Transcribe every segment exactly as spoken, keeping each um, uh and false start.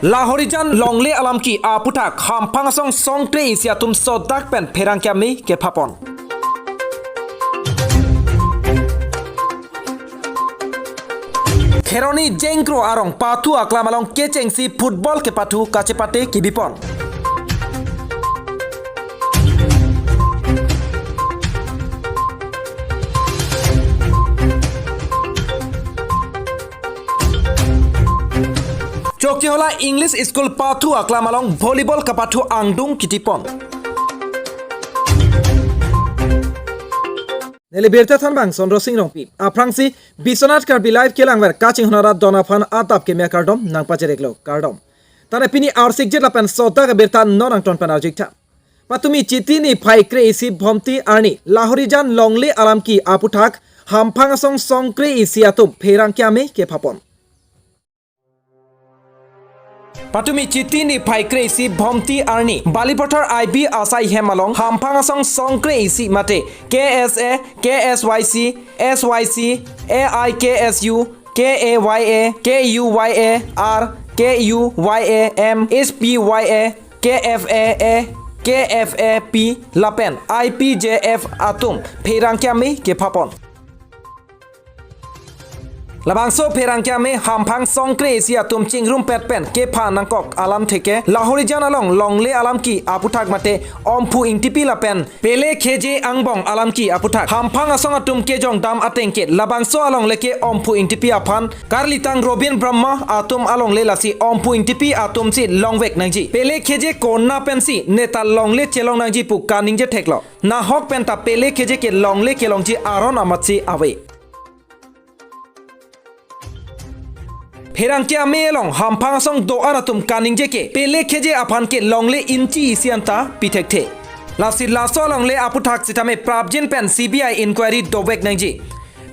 Lahorijan longle alamki aputhak Hamphang asong songkre isi atum sodak pen pherangke ame kephapon. Kheroni Jengkro arong pathu aklam along kechengsi football kepathu kachepate kebipon. Chokihola English School pathu aklam along volleyball kapathu angdung kitipon. Neli birta thanbang Sondro Sing Rongpi. Aphrangsi Biswanath Karbi Live kelangver kachinghon arat don aphan adap keme akardom nangpachereklo, kardom. Tane pini arsikjet lapen sodak abirta non angton pen arjik tha. Patumi Chiti niphai kre isi Bhomti arni Lahorijan longle alamki aputhak Hamphang asong songkre isi atum pherangke ame kephapon. Patumi Chiti niphai kre isi Bhomti arni Balipathar I B asai hem along Hamphang asong songkre isi mate K S A, K S Y C, S Y C, A I K S U, K A Y A, K U Y A R, K U Y A M, H P Y A, K F A A, K F A P lapen I P J F atum pherangke ame kephapon. Labangso pherangke ame Hamphang songkre isi atum chingrumpet pen kepha nangkok alamthe ke Lahorijan along longle alamki aputhak mate Omphu Ingtipi lapen Pele Kheje angbong alamki aputhak Hamphang asong atum kejongdam ateng ke labangso alongle ke Omphu Ingtipi aphan karlitang Robin Brahma atum alongle, lasi Omphu Ingtipi atumsi longvek nangji. Pele Kheje kona pensi neta longle chelong nangji pu kaningje theklo. Nahok penta Pele Kheje ke longle kelongji aron amatsi ave. Pherangke ame along Hamphang asong do-an atum kaningje ke Pele Kheje aphan ke longle inchi isi anta pi thekthe. Lasi laso alongle aputhak sitame prapjin pen C B I inquiry dovek nangji.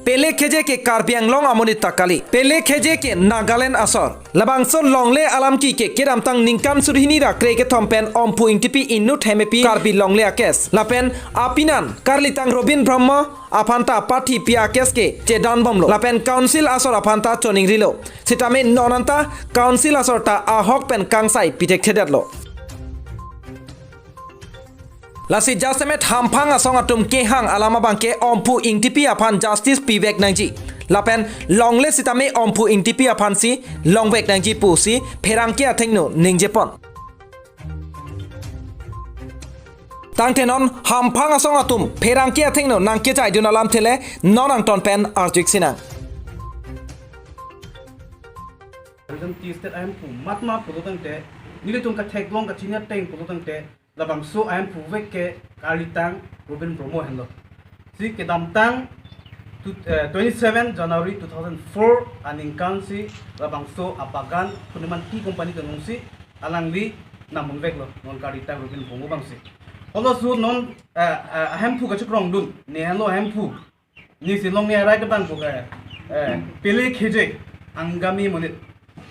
Pele Kheje ke Karbi Anglong amonit ta kali. Pele Kheje ke Nagaland asor. Labangso longle alamki ke kedamtang ningkan surhini ra kre kethom pen Omphu Ingtipi inut hemepi Karbi longle akes lapen apinan karlitang Robin Brahma aphanta pathi pi akes ke chedan bomlo lapen council asor aphanta choningrilo. Sitame non anta council asor ta ahok pen kangsai pi thekthedetlo. Lasi jasemet Hamphang asong atum kehang alam abangke Omphu Ingtipi aphan justice pivek nangji. Lapen longle sitame Omphu Ingtipi aphansi longvek nangji pusi pherangke athengno ningjepon. Tangte non Hamphang asong atum pherangke athengno nangkechaidun alamthe le non angton pen arjik sinang. President T State ahemphu matma pulo tangte, nelitum katheklong kachini ateng pulo tangte, labangso ahemphu vek ke karlitang Robin Brahma henlo. Si kedamtang tu, eh, twenty-seven January two thousand four aningkan si labangso abagan Purniman Tea Company kanung si alangli namun veklo, non karlitang Robin Brahma abangsi. Holo su non, eh, eh, ahemphu kachekrongdun, ne henlo ahemphu. Nisi longni arai ke bang ko ke, eh, Pele Kheje Angami monit,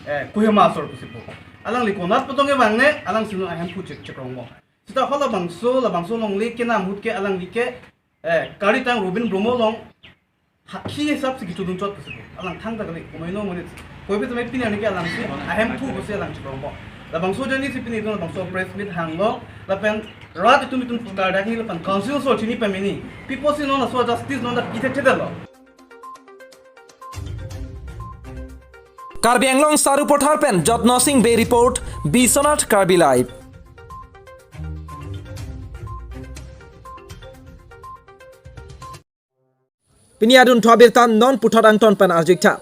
eh, Kohima asor pusi po. Alangli konat potong ke bang ne, alangsi non ahemphu chek chekrongmo. Sita halabangso, labangso longle kenam ahut ke alangli ke, eh, karlitang Robin Brahma along hakhi hisap si kechudun chot pusi po. Alang thangta kali, komaino monit. Koipi tame pini arni ke alangsi ahemphu pusi alang chekrongpo. Labangso ajoine si pini itum labangso press meet hanglo, lapen rat itum itum kardakni lapen council asor chini pamini. Pi pusi non laso justice non ta pi thekthedetlo. Karbi Anglong Sarupathar pen Jotno Sing Bey report, Biswanath Karbi Live. Pini adunthu abirta non puthot angton pen arjik tha.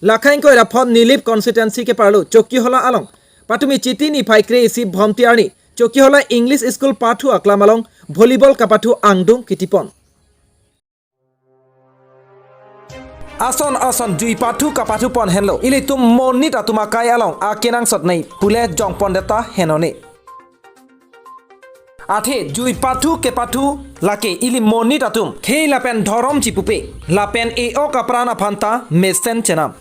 Lakha ingkoi ra phongo Nilip constituency keparlo Chokihola along patumi Chiti niphai kre isi Bhomti arni Chokihola English School pathu aklam along volleyball kapathu angdung kitipon. Ason ason jui pathu kapathupon henlo. Ilitum monit atum akai along akenangsot nei pule jongpondetta henone. Athe jui pathu kepathu lake ili monit atum khei lapen dhorom chipupe lapen e-ok apran aphanta mesen chenam.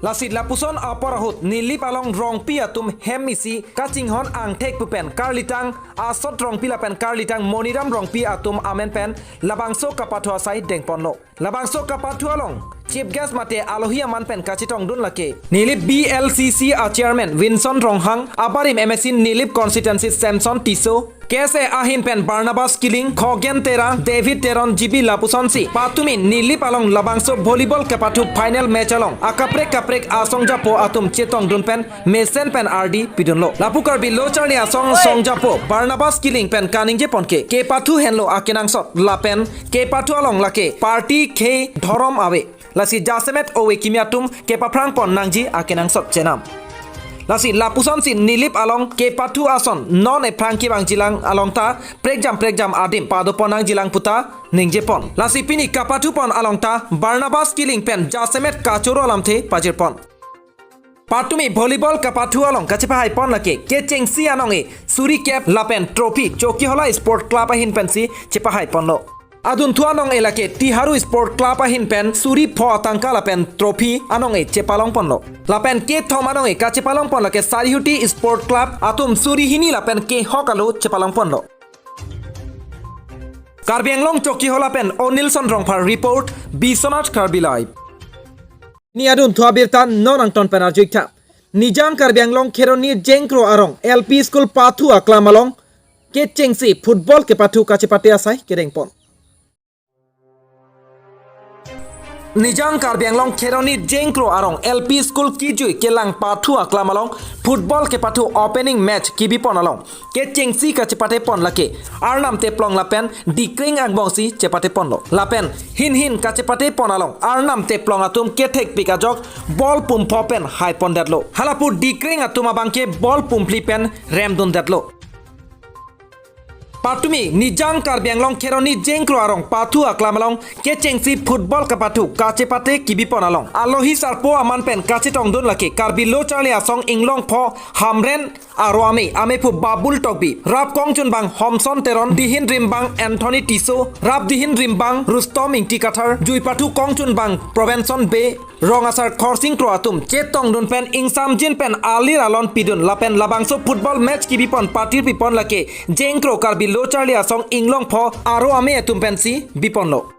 Lasi lapuson apor ahut Nilip along Rongpi atum hem isi kachinghon angthek pu pen karlitang Asot Rongpi lapen karlitang Moniram Rongpi atum amen pen labangso kapathu asai dengponlo. Labangso kapathu along Chief Guest mate alohi aman pen kachetongdun lake Nilip B L C C a Chairman Vinson Ronghang, abarim M A C Nilip Constituency Samson Tisso, K S A ahin pen Barnabas Killing, Khogen Terang, David Teron, G B lapusonsi patumi Nilip along labangso volleyball kapathu final match along akaprek kaprek asong japo atum chetongdun pen mesen pen ardi pidunlo. Lapu Karbi Lo Charli Asong song japo Barnabas Killing pen kaningje pon ke kepathu henlo akenangsot lapen kepathu along lake party khei dhorom ave. Lasi jasemet ove kimi atum kepaphrang pon nangji akenangsot chenam. Lasi lapusonsi Nilip along kepathu ason non ephrang kevangjilang along ta prekjam prekjam adim pado pon nangjilang puta ningje pon. Lasi pini kapathu pon along ta Barnabas Killing pen jasemet kachoro alamthe pajir pon. Patumi volleyball kapathu along kachepahai pon lake kechengsi anong-e suri kep lapen trophy Chokihola Sport Club ahin pensi chepahai ponlo. Adunthu anong-e lake Tiharu Sport Club ahin pen suri pho atangka lapen trophy anong-e chepalong ponlo. Lapen kethom anong-e kachepalong pon lake Sarihuti Sport Club atum suri hini lapen kehok alo chepalong ponlo. Karbi Anglong Chokihola pen Onilson Rongphar report, Biswanath Karbi Live. Ni adunthu abirta non angton pen arju-ik tha. Nijang Karbi Anglong Kheroni Jengkro arong L P School pathu aklam along kechengsi football kepathu kachepate asai kedengpon. Nijang Karbi Anglong Kheroni Jengkro arong L P School kijui kelang pathu aklam along football kepathu opening match kibipon along kechengsi kachepate pon lake Arnam Teplong lapen Dikreng angbongsi chepate ponlo. Lapen hin hin kachepate pon along Arnam Teplong atum kethekpik ajok ball pum pho pen hai pondetlo. Halapu Dikreng atum abangke ball pum phli pen remdundetlo. Patumi Nijang Karbi Anglong Kheroni Jengkro arong pathu aklam along kechengsi football kepathu kachepate kibipon along alohi sarpo aman pen kachetongdun lake Karbi Lo Charli Asong Inglong pho Hamren aro ame, amephu Babul Tokbi, rap kongchunbang Homson Teron, dihin rimbang Anthony Tisso, rap dihin rimbang Rustom Ingti Kathar, juipathu kongchunbang Provenson Bey, rong asar Khorsing Kro atum chetongdun pen ingsamjin pen alir alon pidun lapen labangso football match kibipon patir pipon lake Jengkro Karbi Lo Charli Asong Inglong pho aro ame atum pensi biponlo.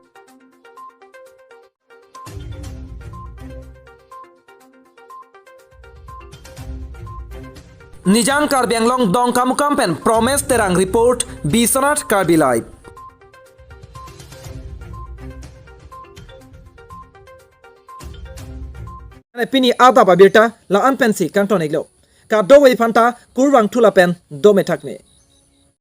Nijang Karbi Anglong Dongkamukam pen Promes Terang report, Biswanath Karbi Live. Ane pini adap abirta la-an pensi kangton-iklo. Kadokave aphanta kurvangthu lapen dome thakme.